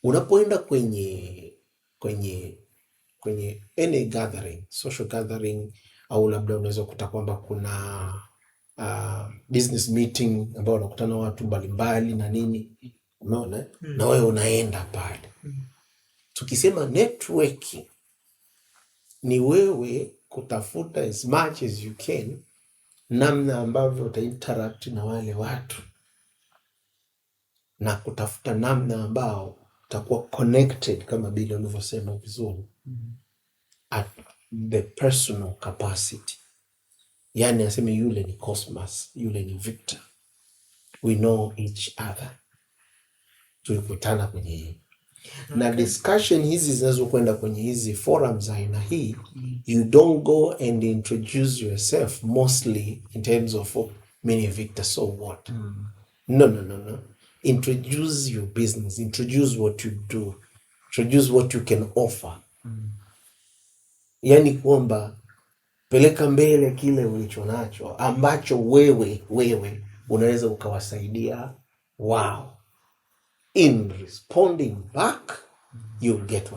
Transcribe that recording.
Unapoenda kwenye any gathering, social gathering, au labda unaweza kukuta kwamba kuna business meeting ambao wanakutana watu mbalimbali na nini, umeona eh? Na wewe unaenda pale. Tukisema networking ni wewe kutafuta as much as you can namna ambavyo utainteract na wale watu na kutafuta namna ambao utakuwa connected kama vile ulivyosema vizuri at the personal capacity, yani aseme yule ni Cosmas, yule ni Victor, we know each other, tulikutana kwenye hii na discussion hizi zinazokwenda kwenye hizi forums za aina hii. You don't go and introduce yourself mostly in terms of, "Oh, mimi ni Victor, so what?" No, no, no, no. Introduce your business, introduce what you do, introduce what you can offer. Yani kwamba peleka mbele kile ulicho nacho ambacho wewe unaweza ukawasaidia wao. In responding back, you'll get what